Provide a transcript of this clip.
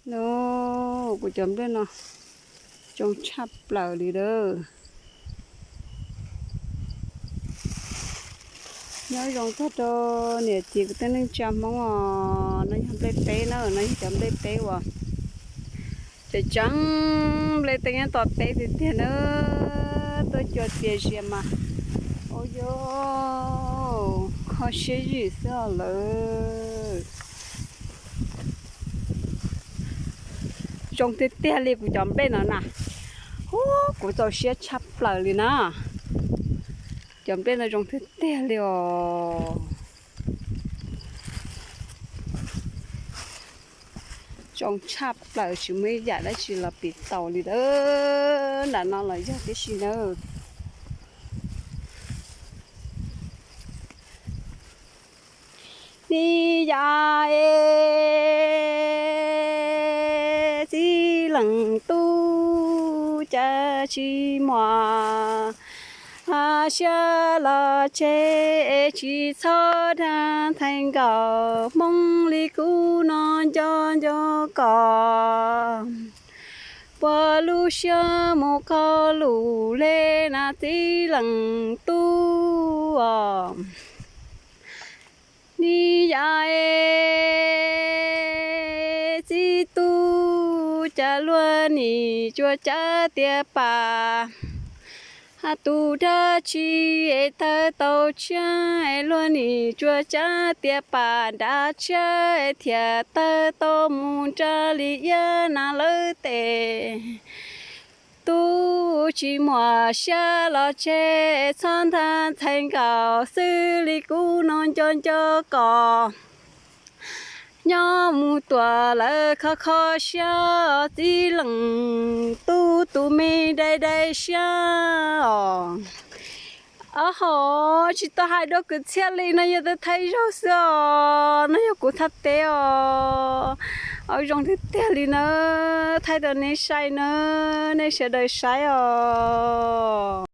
No, kuv cov nplej no zoo tshaj plaws li lawm. Nyob zoo tag rau niam txiv kwv tij neej tsa Hmoob os, no yog nplej teb na, no yog cov nplej teb uas tseem ceeb, nplej teb nyob tom teb tiag tiag na, tuaj cua txias zias mas, ua yuav kho siab zim xwb os lawm. Zoo tiag tiag li kuv cov nplej no na, ub, kuv txaus siab tshaj plaws li na. Cov nplej no zoo tiag tiag li os. Zoo tshaj plaws, tsis muaj ib yam dab tsi los piv tau li lawm. Nram no los yog tib si nawb. Ni yam es txiv leej tub, cas tsis muaj siab los tseg, tsis txhob dag ntxhais nkauj Hmoob li kuv no nco nco koj. Puas lub siab mus koj lus le na txiv leej tub os. Ni yam es txiv tub, cas luag nim tsuas cav tias pam, tus dab tsi es tawg tau tshiab, es luag nim tsuas cav tias pam nrad tshiab, es thiaj tawg tau mus nrad li iab na lawv tes. Tub tsis muaj siab los tseg, txhob ntag ntxhais nkauj xwb li kuv no nco nco koj. Nyob mus tuaj lawm khov kho siab, txiv leej tub tus me dai dai siab os. Ob hom tsis tau hais dua kwv txhiaj li no yog thaij zaug xwb os, no yog kuv thaj teb os. Ob zoo tiag tiag li na, thaij rau nej saib na, nej sawv daws saib os.